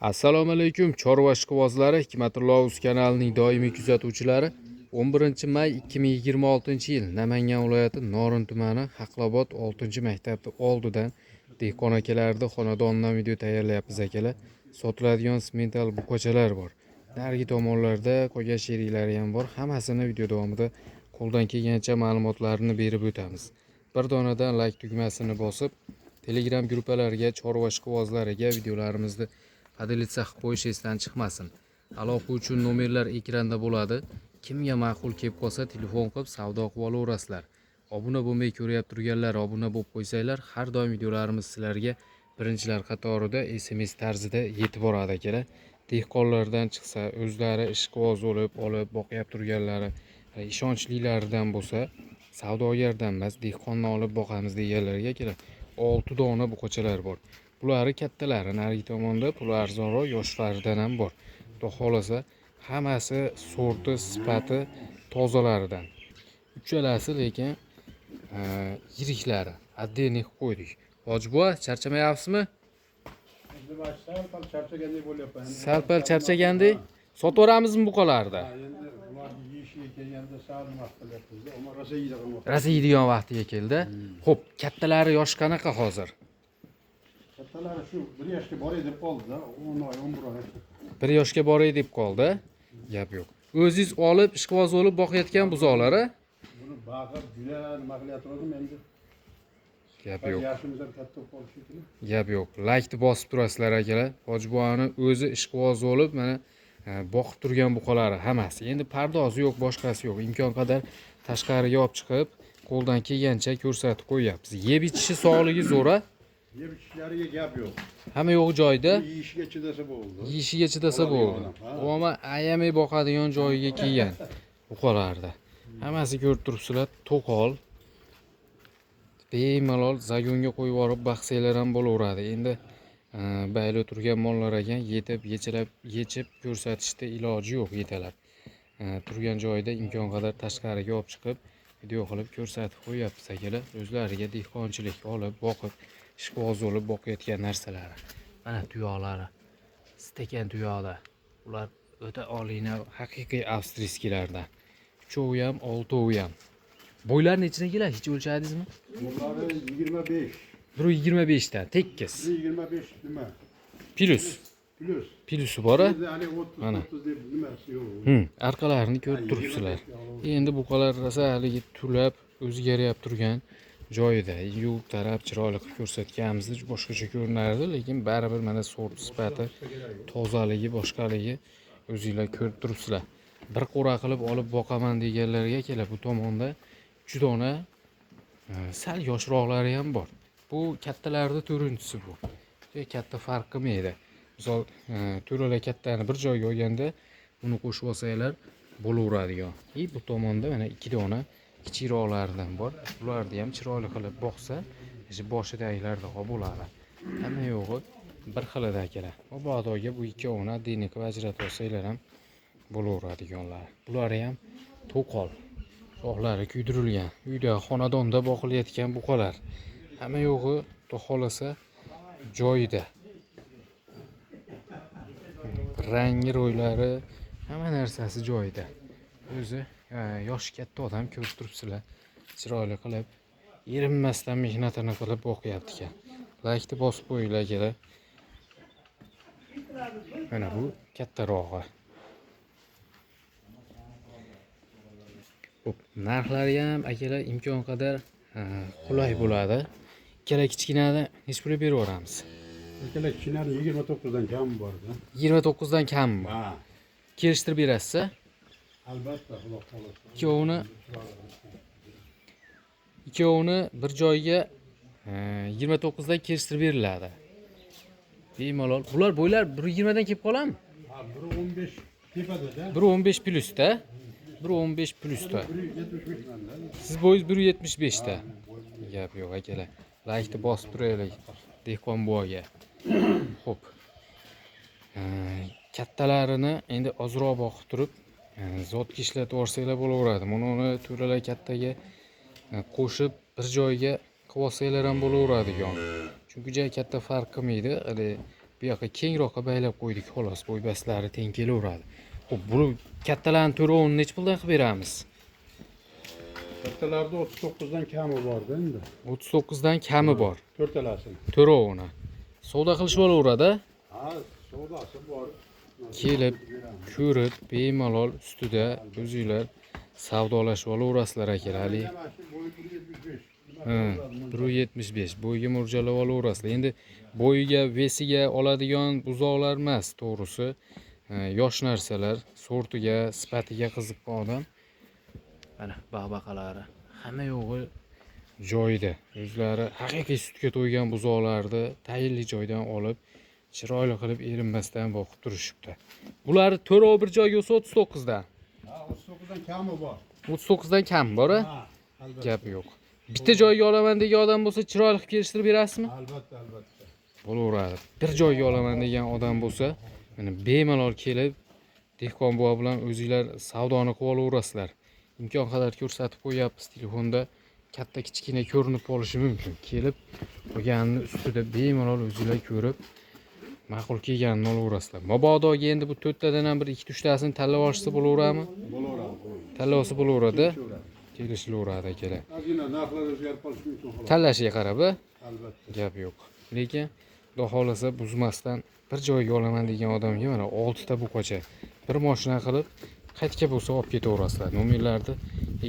Assalomu alaykum, chorva ishqibozlari, Hikmatullo uz kanalining doimiy kuzatuvchilari. 11 may 2026-yil, Namangan viloyati, Norin tumani, Haqlobod 6-maktabni oldidan dehqon akalarni xonadonidan video tayyorlayapmiz, akalar. Sotiladigan simental buqachalar bor. Narigi tomonlarda qolgan sheriklari ham bor. Hammasini video davomida qo'ldan kelgancha ma'lumotlarni berib o'tamiz. Bir donadan like tugmasini bosib, Telegram gruppalariga, chorva ishqibozlariga videolarimizni поделиться qilib qo'yish esdan chiqmasin. Aloqa uchun nomerlar ekranda bo'ladi. Kimga ma'qul kelib qolsa, telefon qilib savdo qilib olaverasizlar. Obuna bo'lmay ko'ryapti turganlar obuna bo'lib qo'ysanglar, har doim videolarimiz sizlarga birinchilar qatorida SMS tarzida yetib boradi, akalar. Dehqonlardan chiqsa, o'zlari ishqiboz bo'lib olib boqyapti turganlari ishonchliklaridan bo'lsa, savdogardan emas, dehqondan olib boqamiz deganlarga, akalar, olti dona buqachalar bor. Bulari kattalari, narigi tomonda puli arzonroq yoshlaridan ham bor. Xudo xohlasa, hammasi sorti, sifati tozalaridan. Uchalasi lekin yiriklari отдельный qilib qo'ydik. Hoji buva, charchamayapsizmi? Sal pal charchagandek bo'lyapman. Sal pal charchagandek. Sotaveramizmi buqalarni? Ha, endi bularni yeyishiga kelganda sal nima qilyapmiz. Ammo rosa yeydigan vaqt. Rosa yeydigan vaqtiga keldi. Xo'p, kattalari yoshi qanaqa hozir? Kattalari shu 1 yoshga boray deb qoldi-da, 10 oy, 11 oy. 1 yoshga boray deb qoldi. Gap yo'q. O'zingiz olib, ishqiboz bo'lib boqayotgan buzoqlar, a? Buni baqib juda nima qilyaptim endi. Gap yo'q. Yoshimiz ham katta bo'lib qoldi shekilli. Gap yo'q. Laykni bosib turasizlar, akalar. Hoji buvani o'zi ishqiboz bo'lib, mana boqib turgan buqalari hammasi. Endi pardozi yo'q, boshqasi yo'q. Imkon qadar tashqariga olib chiqib, qo'ldan kelgancha ko'rsatib qo'yyapmiz. Yeb ichishi, sog'ligi zo'r, a? Yeb ichishlariga gap yo'q. Hamma yo'q joyida. Yeyishiga chidasa bo'ldi. Yeyishiga chidasa Oladigan bo'ldi. odam, ha. Umuman ayamay boqadigan joyiga kelgan buqalarda. Hammasi ko'rib turibsizlar, to'qol. Bemalol загон ga qo'yib yuborib baqsanglar ham bo'laveradi. Endi bayli turgan mollar ekan, yetib, yechilab, yechib ko'rsatishda iloji yo'q yetalab. Turgan joyida imkon qadar tashqariga olib chiqib, video qilib ko'rsatib qo'yyapmiz, akalar. O'zlariga dehqonchilik olib, boqib, ishqiboz bo'lib boqayotgan narsalari. Mana tuyoqlari. Stakan tuyoqda. Ular o'ta oliy nav, haqiqiy австрийский lardan. Uchovi ham, oltovi ham. Bo'ylari nechidan keladi? Hech o'lchadingizmi? Bullari 25. 1,25 dan, tekis. 25 nima? Plyus. Plyus. Plyusi bor, a? Endi hali 30 Mana. 30 deb nimasi yo'q. Orqalarini ko'rib turibsizlar. Endi buqalar rosa haligi tulab o'zgaryapti turgan joyida. Yuvib, tarab, chiroyli qilib ko'rsatganimizda boshqacha ko'rinardi, lekin baribir mana sort, sifati, tozaligi, boshqaligi o'zinglar ko'rib turibsizlar. Bir qo'ra qilib olib boqaman deganlarga kelib, bu tomonda uch dona sal yoshroqlari ham bor. Bu kattalarni to'rtinchisi bu. Juda katta farq qilmaydi. Misol, to'ralar kattani bir joyga olganda buni qo'shib olsanglar bo'laveradigan. И bu tomonda mana ikki dona kichikroqlaridan bor. Bularni ham chiroyli qilib boqsa, shu boshidagilarda bo'ladi. Hamma yo'g'i bir xilida, akalar. Mabodoga bu ikkovini отдельный qilib ajratib olsanglar ham bo'laveradiganlar. Bulari ham to'qol. Shoxlari kuydirilgan. Uyda, xonadonda boqilayotgan buqalar. Hamma yo'g'i, xudo xohlasa, joyida. Rangi, ro'ylari, hamma narsasi joyida. O'zi yoshi katta odam, ko'rib turibsizlar. Chiroyli qilib, erinmasdan mehnatini qilib boqyapti ekan. Laykni bosib qo'yinglar, akalar. Mana bu kattarog'i. Xo'p, narxlari ham, akalar, imkon qadar qulay bo'ladi. Ikkala kichkinani nechi pulga berib yuboramiz? Ikkala kichkinani 29 dan kam bor-da. 29 dan kammi? Ha. Kelishtirib berasiz, a? Albatta, Xudo xohlasa. Ikkovini bir joyga 29 dan kelishtirib beriladi. Bemalol. Bular bo'ylar 1,20 dan kelib qoladimi? Ha, 1.15 tepada-da. 1,15 plyusda. 1,15 plyusda. 1.75 manda. Siz bo'yingiz 1,75 ta. Gap yo'q, akalar. Laykni bosib turaylik dehqon buvaga. Xo'p. Kattalarini endi ozroq boqib turib, zotga ishlatib yuborsanglar bo'laveradi. Buni uni to'ralar kattaga qo'shib bir joyga qilib olsanglar ham bo'laveradigan. Chunki juda katta farq qilmaydi. Hali Bu yoqqa kengroqqa baylab qo'ydik, xolos, bo'ybastlari teng kelaveradi. Xo'p, bu kattalarni to'rovini nechi puldan qilib beramiz? Kattalarda 39 dan kami borda endi. 39 dan kami bor. To'rtalasini. To'rovini. Savdo qilishib olaveradi. Ha, savdosi bor. Kelib ko'rib, bemalol ustida o'zinglar savdolashib olaverasizlar, akalar. Haligi Mana shu bo'yi 1,75. Ha, 1,75 bo'yiga mo'ljallab olaverasizlar. Endi bo'yiga, вес iga oladigan buzoqlar emas, to'g'risi. Ha, yosh narsalar, sortiga, sifatiga qiziqqan odam. Mana baqbaqalari, hamma yo'g'i joyida. O'zlari haqiqiy sutga to'ygan buzoqlarni tayinli joydan olib, chiroyli qilib erinmasdan boqib turishibdi. Bular to'rov bir joyga bo'lsa 39 dan. Ha, 39 dan kami bor. 39 dan kam bor, a? Ha, albatta. Gap yo'q. Bitta joyga olaman degan odam bo'lsa, chiroyli qilib kelishtirib berasizmi? Albatta, albatta. Bo'laveradi. Bir joyga olaman degan odam bo'lsa, mana bemalol kelib dehqon buva bilan o'zinglar savdoni qilib olaverasizlar. Imkon qadar ko'rsatib qo'yyapmiz, telefonda katta kichkina ko'rinib qolishi mumkin. Kelib qolganini ustida bemalol o'zinglar ko'rib, ma'qul kelganini olaverasizlar. Mabodoga endi bu to'rttadan ham bir ikkita uchtasini tanlab olishsa bo'laveradimi? Bo'laveradi, bo'laveradi. Tanlab olsa bo'laveradi. Kelishaveradi. Kelishilaveradi, akalar. Ozgina narxlar o'zgarib qolishi mumkin, xolos. Tanlashiga qarab, a? Albatta. Gap yo'q. Lekin xudo xohlasa buzmasdan bir joyga olaman degan odamga mana oltita buqacha bir moshina qilib qayerga bo'lsa olib ketaverasizlar. Nomerlarni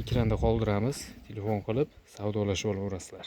ekranda qoldiramiz, telefon qilib savdolashib olaverasizlar.